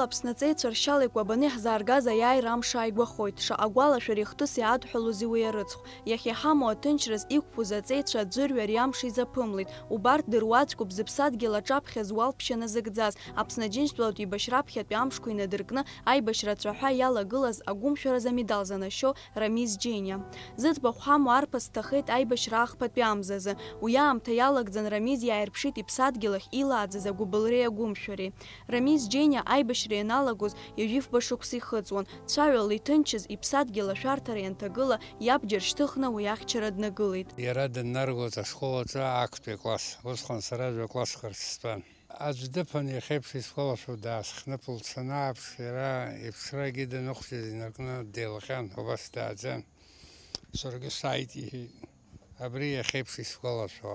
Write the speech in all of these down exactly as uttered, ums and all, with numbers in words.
Аԥсны аҵеицәа ршьала икәабаны иаҳзааргаз аиааира амш ааигәахоит. Шаҟа гәалашәареи хҭыси адҳәалоузеи уи арыцхә. Иахьа иҳамоу аҭынчраз иқәԥоз аҵеицәа аӡәырҩы ари амш изаԥымлеит. Убарҭ дыруаӡәкуп зыԥсадгьыл аҿаԥхьа зуалԥшьа назыгӡаз, Аԥсны Аџьынџьтәылатә еибашьраԥхьатәи амшқәа инадыркны аибашьра ацәаҳәа иалагылаз агәымшәаразы амедал занашьо Рамиз Џьениа. Зыӡбахә ҳамоу арԥыс дҭахеит аибашьра ахԥатәи амзазы. Уи аамҭа иалагӡан Рамиз иааирԥшит иԥсадгьыл ахь илааӡаз агәыбылреи агәымшәареи. Рамиз Џьениа аибашьра ианалагоз ҩажәифба шықәса ихыҵуан. Цәаҩала иҭынчыз, иԥсадгьыл ашәарҭара ианҭагыла, иабџьар шьҭыхны уи ахьчара днагылеит. Иара дыннаргоз ашкол аҿы актәи акласс, усҟан сара жәа-классқәа рҿы стәан. Аӡә дыԥан иахьеиԥш исгәалашәо даасхьныԥалт санааԥш, иара иԥсрагьы даныхәҷыз инаркны деилҟьан, убас дааӡан. Саргьы сааит, иҳәеит. Абри иахьеиԥш исгәалашәо.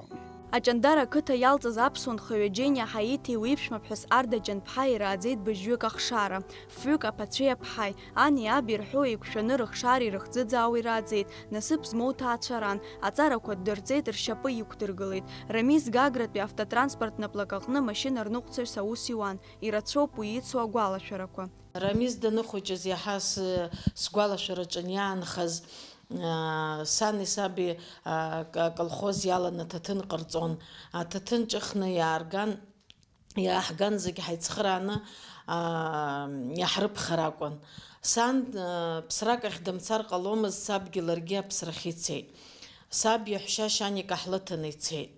Аҷандара ақыҭа иалҵыз аԥсуа нхаҩы Џьениа Ҳаиҭи уи иԥшәмаԥҳәыс Арда Ҷанԥҳа ирааӡеит быжьҩык ахшара. Фҩык аԥацәеи аԥҳаи, ани аби рҳәо еиқәшәаны рыхшареи рыхӡыӡаауеи рааӡеит, насыԥ змоу ҭаацәаран, аҵарақәа ддырҵеит, ршьапы иқәдыргылеит. Рамиз Гагратәи автотранспорттә наплак аҟны машьына рныҟәцаҩс аус иуан, ирацәоуп уи ицу агәалашәарақәа. Рамиз даныхәыҷыз иаҳа сы-, сгәалашәараҿы иаанхаз, аа, сани саби, аа, ка-, аколхоз иаланы аҭаҭын ҟарҵон. Аҭаҭын ҿыхны иаарган, иааҳган зегь ҳаицхырааны, аа, иаҳрыԥхар акәын. Сан, аа, ԥсрак ахь дымцар ҟаломызт, сабгьы ларгьы аԥсрахь ицеит. Саб иаҳәшьа Шьаника ҳлыҭаны ицеит.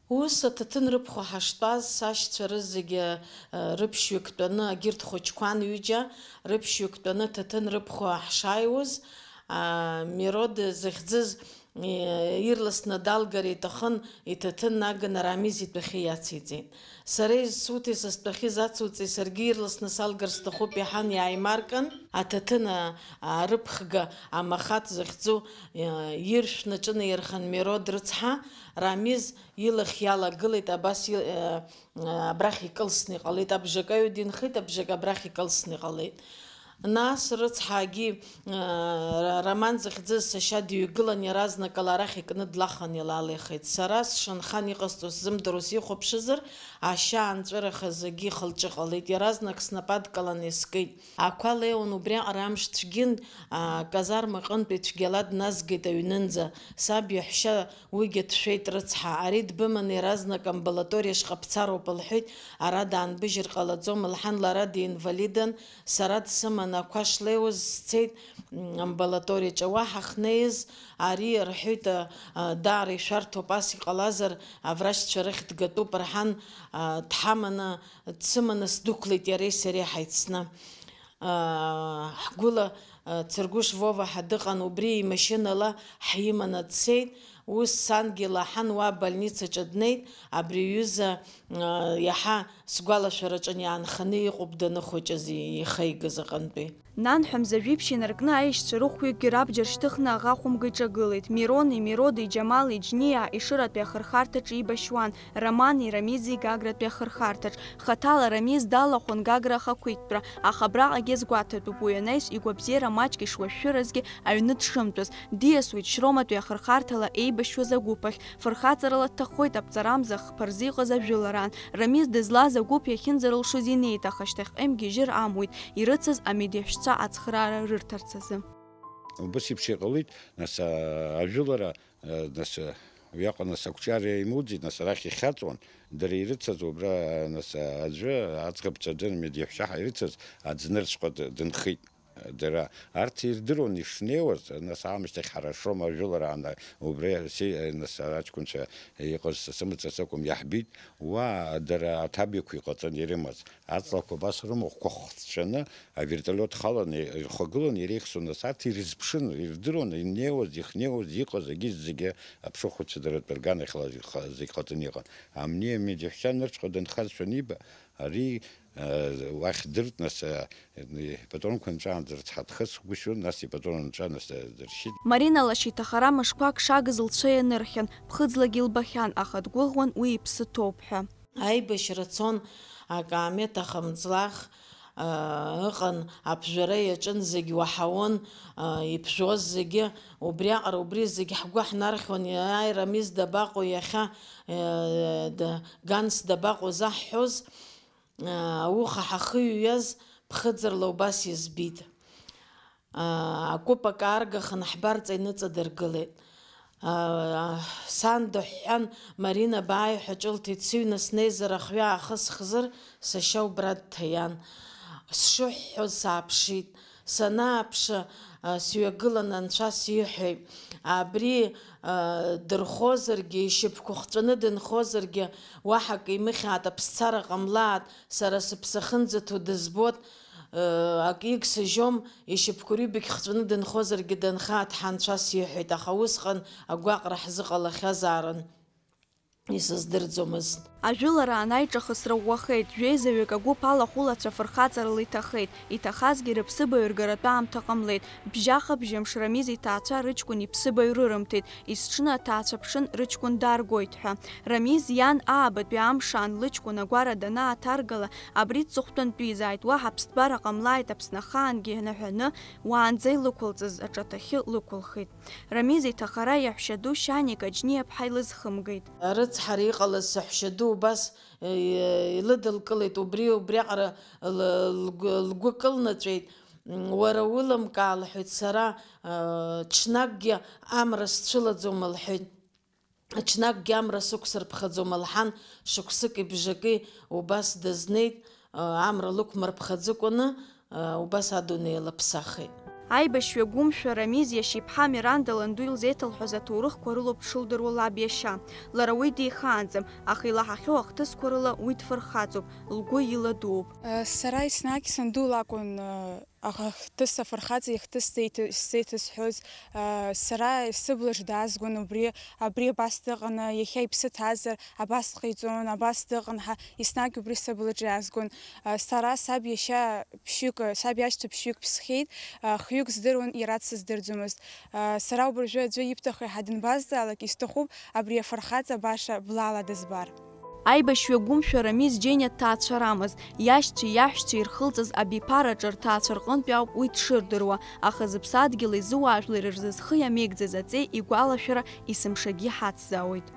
Ус аҭаҭын рыԥхуа ҳаштәаз, сашьцәа рызегьы, э, рыԥшьҩык тәаны, агьырҭ хәыҷқәан ҩыџьа, рыԥшьҩык тәаны аҭаҭын рыԥхуа ҳшааиуаз, а, Мирод захьӡыз, э, ирласны далгар иҭахын, иҭаҭын наганы Рамиз итәахьы иациҵеит. Сара изсуҭеи са стәахьы изацуҵеи, саргьы ирласны салгар сҭахуп иҳәан, иааимаркын, аҭаҭын, а, арыԥхга Амахаҭ захьӡу, э, иршәны аҿынаирхан Мирод рыцҳа, Рамиз илахь иалагылеит, абас и-, э, э, абрахь икылсны иҟалеит, абжак аҩы динхеит, абжак абрахь икылсны иҟалеит. Нас рыцҳагьы, э, Ра-, Роман захьӡыз сашьа дыҩгылан, иаразнакала арахь икны длахан илалихит. Сара сшанхан иҟасҵо сзымдыруа сихәаԥшызар, ашьа анҵәыраха зегьы ихы-лҿы ҟалеит. Иаразнак снапы адкыланы искит. Ақәа леиуан, убриаҟара амш цәгьын, аказарма аҟынтәи цәгьала дназгеит аҩнынӡа. Саб иаҳәшьа уигьы дшәеит, рыцҳа, ари дбыманы иаразнак амбулаториа шҟа бцароуп лҳәеит, ара даанбыжьыр ҟалаӡом лҳәан, лара диинвалидан, сара дсыманы ақәа шлеиуаз сцеит, м, амбулаториаҿы. Уа ҳахнеиз, ари рҳәеит, а, а, даара ишәарҭоуп, ас иҟалазар, аврачцәа рахь дгатәуп рҳәан, а, дҳаманы, дсыманы сдәықәлеит иареи сареи ҳаицны. Аа, ҳгәыла, а, Цыргәыш Вова ҳәа дыҟан, убри имашьынала ҳиманы дцеит. Ус сангьы лаҳан уа абольницаҿы днеит, абри аҩыза, а, иаҳа сгәалашәараҿы иаанханы иҟоуп даныхәыҷыз, ихеигаз аҟынтәи. Нанҳәа мза жәиԥшь инаркны аишьцәа рыхәҩыкгьы рабџьар шьҭыхны аӷа хәымга иҿагылеит. Мирони, Миродеи, Џьамали, Џьниа Ешыратәи ахырхарҭаҿы еибашьуан. Романи Рамизи Гагратәи ахырхарҭаҿ. Хаҭала Рамиз далахәын Гагра ахақәиҭтәра, аха абраҟагьы иазгәаҭатәуп уи анаҩс игәабзиара маҷк ишуашәшәыразгьы аҩны дшымтәаз. Диасуеит Шьроматәи ахырхарҭала еибашьуаз агәыԥ ахь. Фырхаҵарала дҭахоит аԥҵарамза хԥа рзы иҟаз ажәылараан. Рамиз дызлаз агәыԥ иахьынӡарылшоз инеит, аха шьҭахьҟа имгьежьыр амуит, ирыцыз амедеҳәшьцәа ацхыраара рырҭарц азы. Убас еиԥш иҟалеит, нас, а, ажәылара Нас, уиаҟа, нас, ақәҿиара имоуӡеит, нас, арахь ихьаҵуан, дара ирыцыз убра, нас, аӡәы аӡӷаб дцаӡан, медеҳәшьа ҳәа ирыцыз аӡнырцәҟа д-, дынхеит. Дара арҭ ирдыруан ишнеиуаз, нас, аамышьҭахь ҳара Шрома ажәылара аан, убра си-, нас, ара аҷкәынцәа иҟаз сымаҵ акәым иаҳбеит, уа дара аҭабиақәа иҟаҵан ирымаз. Аҵлақәа абас рымахәқәа хҵәаны, авертолиот халаны ирхагылан иреихсуан, нас арҭ ирызԥшын, ирдыруан, инеиуаз, ихнеиуаз, иҟаз, агьыс зегьы аԥшыхәцәа дара рганахьала зегь ха-, зегь ҟаҵаны иҟан. Амни амедеҳәшьа нырцәҟа дынхазшәа аниба, ари, э, уахь дырт, нас, э, ипатронқәа нҵәаанӡа рыцҳа дхысгәышьон, нас ипатрон нҵәа, нас, э, дыршьит. Марина лашьа иҭахара мышқәак шагыз лцәа ианырхьан, ԥхыӡлагьы илбахьан, аха дгәыӷуан уи иԥсы ҭоуп ҳәа. Аибашьра цон, акаамеҭ ахамҵлах, аа, ыҟан, аԥжәара иаҿын, зегь уаҳауан, аа, иԥжәоз зегьы, убриаҟара убри зегь ҳгәы ҳнархьуан, иааи, Рамиз дабаҟоу иахьа, е, д-, Ганс дабаҟоу заҳҳәоз. Ауха ҳахыҩҩаз ԥхыӡырла убас избит. Акәыпак ааргаханы ҳбарҵа иныҵадыргылеит. Сан дыҳәҳәан, Марина, бааи ҳәа ҿылҭит, сыҩны снеизар ахҩа аахысхзар, сашьа убра дҭаиан. Сшыҳәҳәоз сааԥшит. Санааԥшы, сҩагыланы анцәа сиҳәеит, абри дырхозаргьы, ишьапқәа хҵәаны дынхозаргьы, уаҳа акы имыхьаат, аԥсцара ҟамлаат, сара сыԥсы ахьынӡаҭоу дызбот, акы игсыжьом, ишьапқәа рҩбагь хҵәаны дынхозаргьы данхаат ҳәа анцәа сиҳәеит, аха усҟан агәаҟра ҳзыҟалахьазаарын. Исыздырӡомызт. Ажәылара анааиҿахысра ӷәӷәахеит, жәеизаҩык агәыԥ алахәылацәа фырхаҵарыла иҭахеит, иҭахазгьы рыԥсыбаҩ ргаратәы аамҭа ҟамлеит, бжьаха бжьымш Рамиз иҭаацәа рыҷкәын иԥсыбаҩ рырымҭеит, есҽны аҭаацәа ԥшын рыҷкәын дааргоит ҳәа. Рамиз иан аабатәи амш аан лыҷкәын агәара данааҭаргала, абри дҵыхәтәантәизааит, уаҳа ԥсҭбара ҟамлааит Аԥсны ахаангьы ианаҳәаны, уаанӡа илықәылҵаз аҿаҭахьы лықәылхит. Рамиз иҭахара иаҳәшьаду Шьани Каҷниаԥҳа илызхымгеит. Арыцҳара иҟалаз саҳәшьаду убас, э, илыдылкылеит, убри, убриаҟара л-, лгәы, лгәы кылнаҵәеит. М, уара улымкаа, лҳәеит, сара, э, ҽнакгьы амра сцәылаӡом, лҳәеит. Ҽнакгьы амра сықәсырԥхаӡом, лҳәан, шықәсыки бжаки убас дызнеит, э, амра лықәмырԥхаӡыкәаны, э, убас адунеи лыԥсахит. Аибашьҩы Гәымшәа Рамиз иашьа иԥҳа Миранда ланду илзеиҭалҳәоз аҭоурыхқәа рылоуп дшылдыруа лаб иашьа. Лара уи дихаанӡам, аха илаҳахьоу ахҭысқәа рыла уи дфырхаҵоуп, лгәы иладууп. Э, сара еснагь санду лакәын, э, ахҭыс афырхаҵа ихҭыс сзеиҭ-, сзеиҭасҳәоз, э, сара сыблаҿ даазгон убри, абри абас дыҟаны, иахьа иԥсы ҭазар, абас дҟаиҵон, абас дыҟан ҳәа, еснагь убри сыблаҿ иаазгон. Э, сара саб иашьа ԥшьҩык, саб иашьцәа ԥшьҩык ԥсхьеит, э, хҩык здыруан, иара дсыздырӡомызт. Э, сара убыржәы аӡәы ибҭаху иаҳа дынбазҵаалак, исҭахуп абри афырхаҵа баша блала дызбар. Аибашьҩы Гәымшәа Рамиз Џьениа дҭаацәарамызт, иашьцәеи иаҳәшьцәеи ирхылҵыз абиԥараҿы рҭаацәа рҟынтәи ауп уи дшырдыруа, аха зыԥсадгьыл изы уаажәлар рзы зхы иамеигӡаз аҵеи игәалашәара есымшагьы иҳацзаауеит.